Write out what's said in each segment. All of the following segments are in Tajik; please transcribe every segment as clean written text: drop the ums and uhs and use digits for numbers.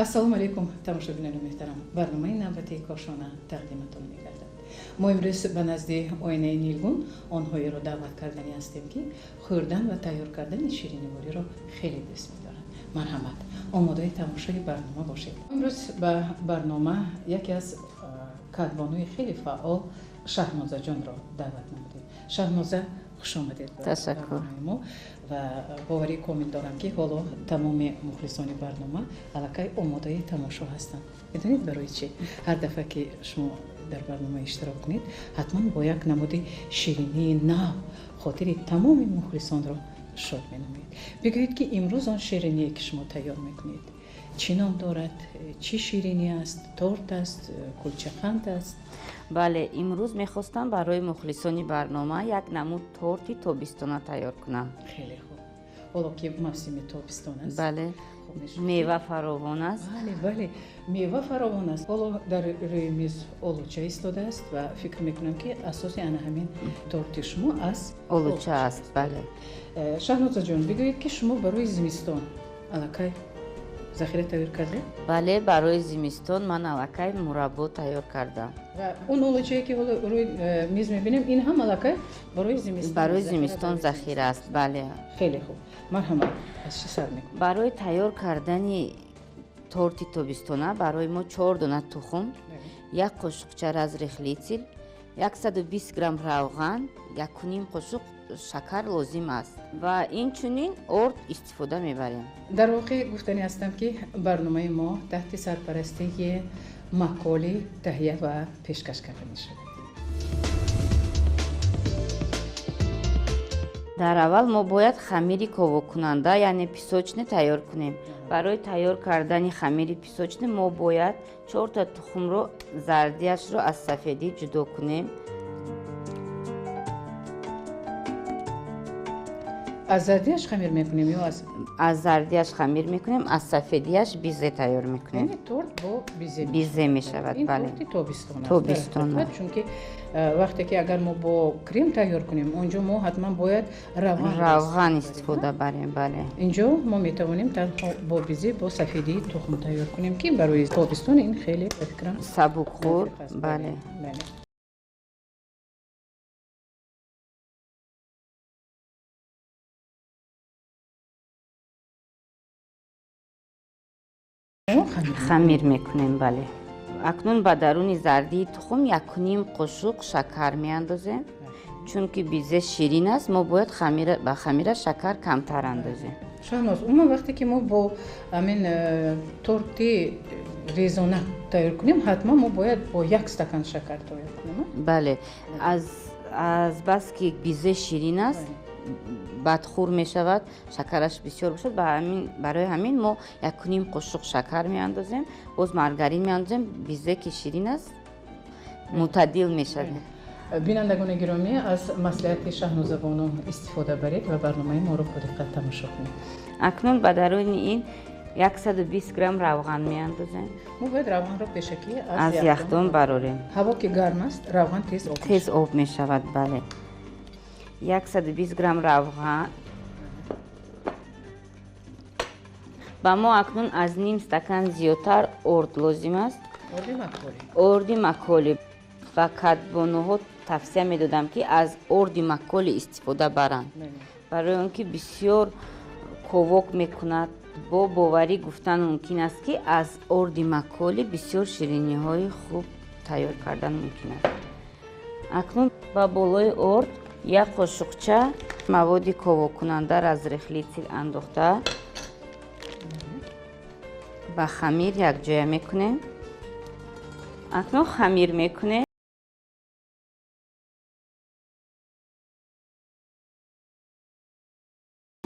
Ассалому алайкум, тамошобинони муҳтарам. Барномаи навбатии Кошона тақдиматон мегардад. Мо имрӯз ба назди оинаи нилгун онҳоеро даъват кардани ҳастем, ки хӯрдан ва тайёр кардани ширинивориро хеле дӯст медоранд. Марҳамат, омодаи тамошои барнома бошед. Имрӯз ба барнома яке аз кадбонуи хеле фаъол Шаҳнозаҷонро даъват намудем. Шаҳноза, хуш омадед ба барномаи мо ва боварии комил дорам, ки ҳоло тамоми мухлисони барнома аллакай омодаи тамошо ҳастанд. Медонед барои чӣ? Ҳар дафъа ки шумо дар барнома иштирок кунед, ҳатман бо як намуди ширинии нав хотири тамоми мухлисонро шод менамоед. Бигӯед, ки имрӯз он шириние ки шумо тайёр мекунед, чӣ ном дорад, чӣ ширинӣ аст, торт аст, кулчақанд аст? Бале, имрӯз мехостам барои мухлисони барнома як намуд торти тобистона тайёр кунам. Хеле хуб. Ҳоло ки мавсими тобистон аст. Бале. Мева фаровон аст. Бале, бале, мева фаровон аст. Ҳоло дар рӯи миз олуча истодааст ва фикр мекунам, ки асоси ана ҳамин торти шумо аз олуча аст. Бале. Шаҳнозаҷон, бигӯед, ки шумо барои зимистон аллакай захира тайёр кардед? Бале, барои зимистон ман аллакай мураббо тайёр кардам. Ва он олучае ки ҳоло рӯи миз мебинем, ин ҳам аллакай барои зимистон? Барои зимистон захира аст, бале. Хеле хуб, марҳамат, аз чӣ сар мекунем? Барои тайёр кардани торти тобистона барои мо чор дона тухм, як қошуқча разрыхлитель, 120 грамм равған, 1,5 қошуқ шакар лозим аст ва инчунин орд истифода мебарем. Дар воқеъ гуфтанӣ ҳастам, ки барномаи мо таҳти сарпарастии Маколи таҳия ва пешкаш карда мешавад. Дар аввал мо бояд хамири ковокунанда, яъне песочный, тайёр кунем. Барои тайёр кардани хамири песочный мо бояд чорта тухмро зардиашро аз сафедӣ ҷудо кунем. Аз зардиаш хамир мекунем ё аз? Аз зардиаш хамир мекунем, аз сафедиаш бизе тайёр мекунем. Яъне торт бо бизе? Бизе мешавад, бале. Ин торти тобистон аст. Тобистон. Чунки вақте ки агар мо бо крем тайёр кунем, он ҷо мо ҳатман бояд равған равған истифода барем, бале. Инҷо мо метавонем танҳо бо бизе, бо сафедии тухм тайёр кунем, ки барои тобистон ин хеле, ба фикрам, сабукхӯр, бале. Бале. Хамир мекунем, бале. Акнун ба даруни зардии тухм 1,5 қошуқ шакар меандозем, чунки бизе ширин аст, мо бояд ба хамира шакар камтар андозем. Шаҳноз, умуман вақте ки мо бо ҳамин торти резона тайёр кунем, ҳатман мо бояд бо як стакан шакар тайёр кунем? Бале, аз баски бизе ширин аст, бадхӯр мешавад, шакараш бисёр бошад, барои ҳамин мо 1,5 қошуқ шакар меандозем, боз маргарин меандозем, бизе ки ширин аст, мӯътадил мешавад. Бинандагони гиромӣ, аз маслиҳати Шаҳнозабону истифода баред ва барномаи моро бо диққат тамошо кунед. Акнун ба даруни ин 120 грамм равған меандозем. Мо бояд равғанро пешакӣ аз яхдон барорем. Ҳаво ки гарм аст, равған тез об тез об мешавад, бале. 120 грамм равған. Ба мо акнун аз ним стакан зиёдтар орд лозим аст. Орди маколи. Орди маколи. Ба кадбонуҳо тавсия медодам, ки аз орди маколи истифода баранд, барои он ки бисёр ковок мекунад. Бо боварӣ гуфтан мумкин аст, ки аз орди маколи бисёр шириниҳои хуб тайёр кардан мумкин аст. Акнун ба болои орд як қошуқча маводи ковокунанда, разрыхлитель андохта, ба хамир якҷоя мекунем. Акнун хамир мекунем.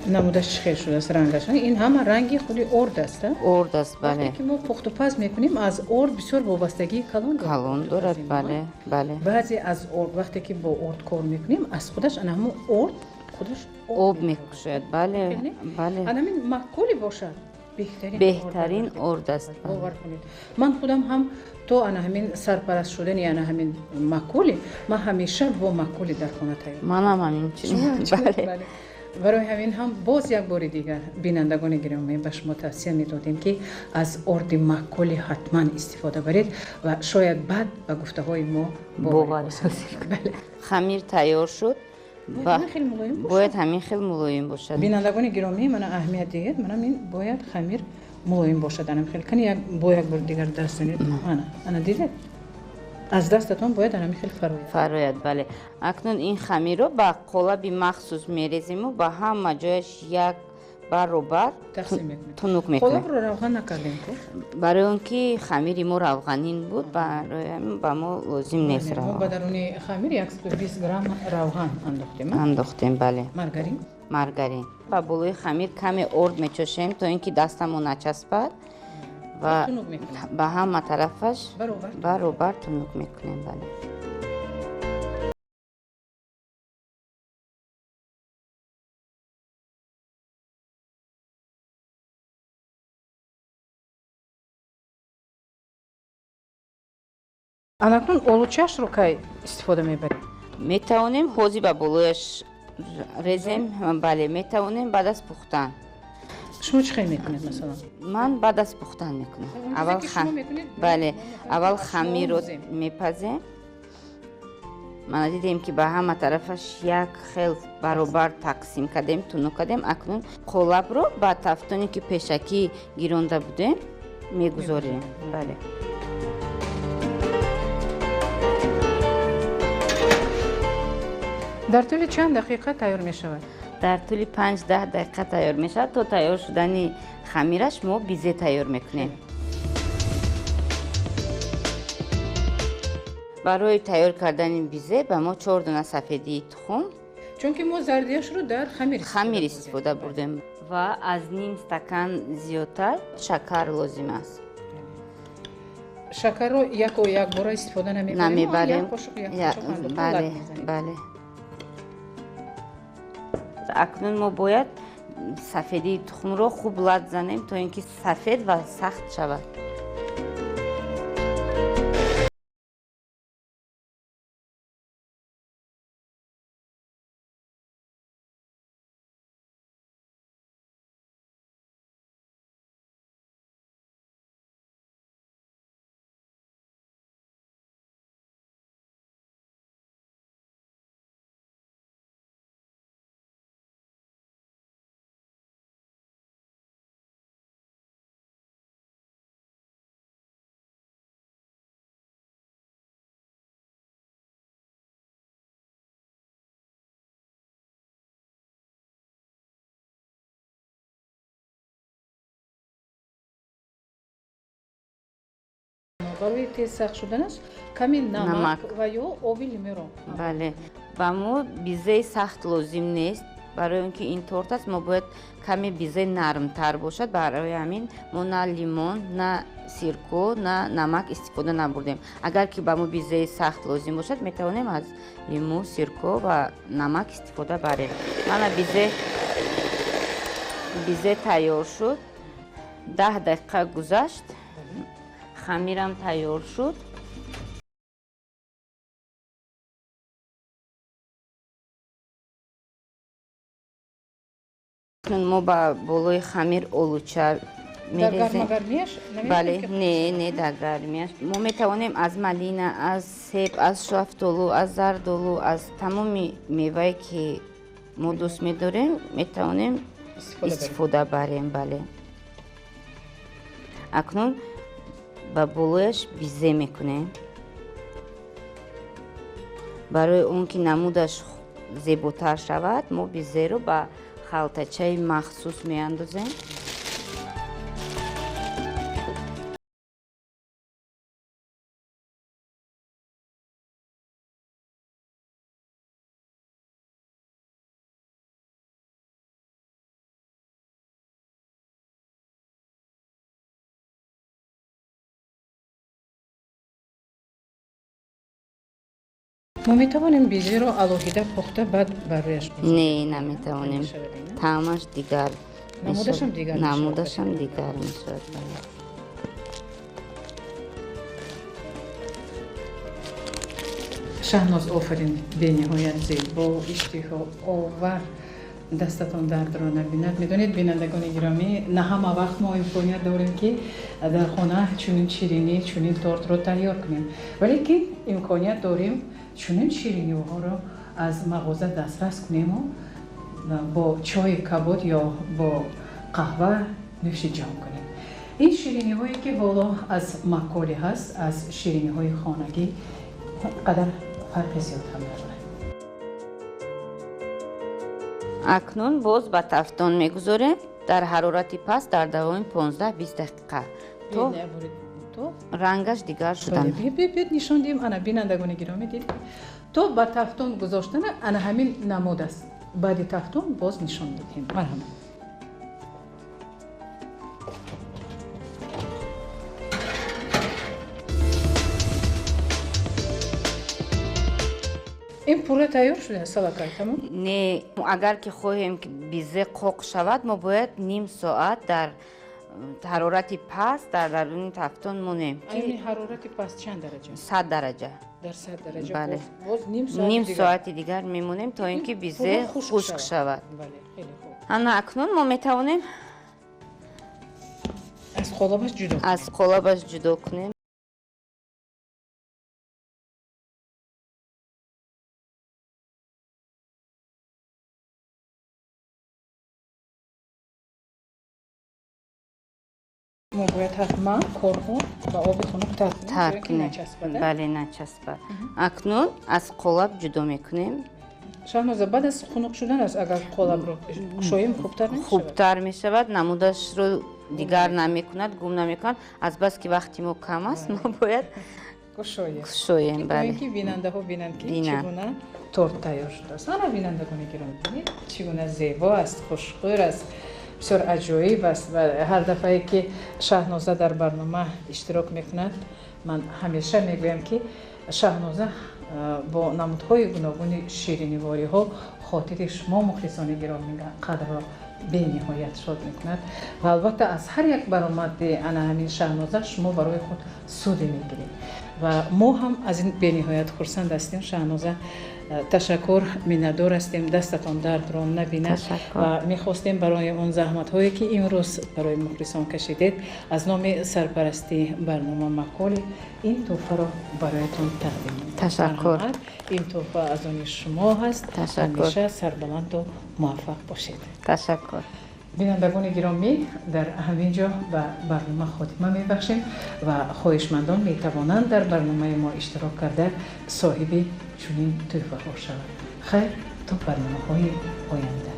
Намудаш чӣ хел шудааст, рангаш? Ин ҳама ранги худи орд аст? Орд аст, бале. Вақте ки мо пухтупаз мекунем, аз орд бисёр вобастагии калон дорад. Калон дорад, бале, бале. Баъзе аз орд, вақте ки бо орд кор мекунем, аз худаш ана ҳамон орд худаш об мекушояд, бале, бале. Ана ҳамин маколи бошад, беҳтарин. Беҳтарин орд аст. Бовар кунед, ман худам ҳам то ана ҳамин сарпараст шудани ана ҳамин маколи, ман ҳамеша бо маколи дар хона тайёр. Манам ҳамин чунин, бале. Барои ҳамин ҳам боз як бори дигар, бинандагони гиромӣ, ба шумо тавсия медодем, ки аз орди маколи ҳатман истифода баред ва шояд баъд ба гуфтаҳои мо бовар. Хамир тайёр шуд. Бояд ҳамин хел мулоим бошад. Бинандагони гиромӣ, мана аҳамият диҳед, мана ин бояд хамир мулоим бошад. Анам хел кани як бо як бор дигар даст занед. Ана, ана дидед? Аз дастатон бояд анами хел фарояд. Фарояд, бале. Акнун ин хамирро ба қолаби махсус мерезему ба ҳама ҷояш як баробар тақсим мекунем. Тунук мекунем. Қолабро равған накардем ку? Барои он ки хамири мо равғанин буд, барои ҳамин ба мо лозим нест равған. Мо ба даруни хамир 120 грамм равған андохтем. Андохтем, бале. Маргарин? Маргарин. Ба болои хамир каме орд мечошем, то ин ки дастамон начаспад ва ба ҳама тарафаш баробар тунук мекунем, бале. Анакнун олучашро кай истифода мебарем? Метавонем ҳозир ба болояш резем, бале, метавонем баъд аз пухтан. Шумо чӣ хел мекунед, масалан? Ман баъд аз пухтан мекунам. Аввал бале, аввал хамирро мепазем. Мана дидем, ки ба ҳама тарафаш як хел баробар тақсим кардем, тунук кардем. Акнун қолабро ба тафтоне, ки пешакӣ гиронда будем, мегузорем. Бале. Дар тӯли чанд дақиқа тайёр мешавад? Дар тӯли 5-10 дақиқа тайёр мешавад. То тайёр шудани хамираш мо бизе тайёр мекунем. Барои тайёр кардани бизе ба мо 4 дона сафедии тухм, чунки мо зардиашро дар хамир истифода бурдем, ва аз ним стакан зиёдтар шакар лозим аст. Шакарро яко якбора истифода намебарем. Бале, бале. Акнун мо бояд сафедии тухмро хуб лат занем, то ин ки сафед ва сахт шавад. Барои тез сахт шуданаш каме намак ва ё оби лимӯро. Бале, ба мо бизаи сахт лозим нест. Барои он ки ин торт аст, мо бояд каме бизаи нармтар бошад. Барои ҳамин мо на лимон, на сирко, на намак истифода набурдем. Агар ки ба мо бизаи сахт лозим бошад, метавонем аз лимӯ, сирко ва намак истифода барем. Мана бизе тайёр шуд. 10 дақиқа гузашт. Хамирам тайёр шуд. Мо ба болои хамир олуча мерезем. Бале, не, не, дар гармиаш. Мо метавонем аз малина, аз себ, аз шафтолу, аз зардолу, аз тамоми мевае, ки мо дӯст медорем, метавонем истифода барем. Бале. Акнун ба болояш бизе мекунем. Барои он ки намудаш зеботар шавад, мо бизеро ба халтачаи махсус меандозем. Мо метавонем безеро алоҳида пухта баъд бар рӯяш? Не, наметавонем. Таъмаш дигар. Намудашам дигар. Намудашам дигар мешавад. Шаҳноз, офарин, бениҳоят зебо, иштиҳоовар Дастатон дардро набинад. Медонед, бинандагони гиромӣ, на ҳама вақт мо имконият дорем, ки дар хона чунин ширинӣ, чунин тортро тайёр кунем, валекин имконият дорем чунин шириниҳоро аз мағоза дастрас кунему бо чойи кабуд ё бо қаҳва нӯши ҷон кунем. Ин шириниҳое, ки ҳоло аз маколи ҳаст, аз шириниҳои хонагӣ қадар фарқи зиёд ҳам надорад. Акнун боз ба тафтон мегузорем дар ҳарорати паст дар давоми 15-20 дақиқа, то рангаш дигар шудан. Бед, нишон диҳем. Ана, бинандагони гиромӣ, дид, то ба тафтон гузоштана ана ҳамин намуд аст. Баъди тафтон боз нишон медиҳем. Марҳамат. Ин пурра тайёр шудааст аллакай, тамом? Не, агар ки хоҳем, ки безе қоқ шавад, мо бояд ним соат дар ҳарорати паст дар даруни тафтон монем. Ки ҳарорати паст чанд дараҷа? 100 дараҷа. Дар 100 дараҷа? Бале. Боз ним соат? Ним соати дигар мемонем, то ин ки безе хушк шавад. Бале, хеле хуб. Ана акнун мо метавонем аз қолабаш ҷудо аз қолабаш ҷудо кунем. Мо бояд ҳатман корҳо ба оби хунук тар тар кунем, кунем. Начаспад. Бале, начаспад. Акнун аз қолаб ҷудо мекунем. Шаҳноза, баъд аз хунук шудан аст, агар қолабро кушоем, хубтар намешавад? Хубтар мешавад, намудашро дигар намекунад, гум намекунад. Азбаски вақти мо кам аст, мо бояд кушоем. Кушоем, бале. То ин ки бинандаҳо бинанд, ки чӣ Бинанд. гуна торт тайёр шудааст. Ана, бинандагони гиромӣ, бинед, чӣ гуна зебо аст, хушхӯр аст, бисёр аҷоиб аст. Ва ҳар дафъае ки Шаҳноза дар барнома иштирок мекунад, ман ҳамеша мегӯям, ки Шаҳноза бо намудҳои гуногуни ширинивориҳо хотири шумо, мухлисони гиромӣ қадрро, бениҳоят шод мекунад. Ва албатта, аз ҳар як баромади ана ҳамин Шаҳноза шумо барои худ суде мегиред ва мо ҳам аз ин бениҳоят хурсанд ҳастем. Шаҳноза, ташаккур, миннатдор ҳастем, дастатон дардро набинад. Ташаккур. Ва мехостем барои он заҳматҳое, ки имрӯз барои мухлисон кашидед, аз номи сарпарастии барнома Маколи ин тӯҳфаро бароятон тақдим намоем. Ташаккур. Марҳамат, ин тӯҳфа аз они шумо ҳаст. Ташаккур. Ҳамеша сарбаланду муваффақ бошед. Ташаккур. Бинандагони гиромӣ, дар ҳамин ҷо ба барнома хотима мебахшем ва хоҳишмандон метавонанд дар барномаи мо иштирок карда, соҳиби чунин тӯҳфаҳо шаванд. Хайр, то барномаҳои оянда.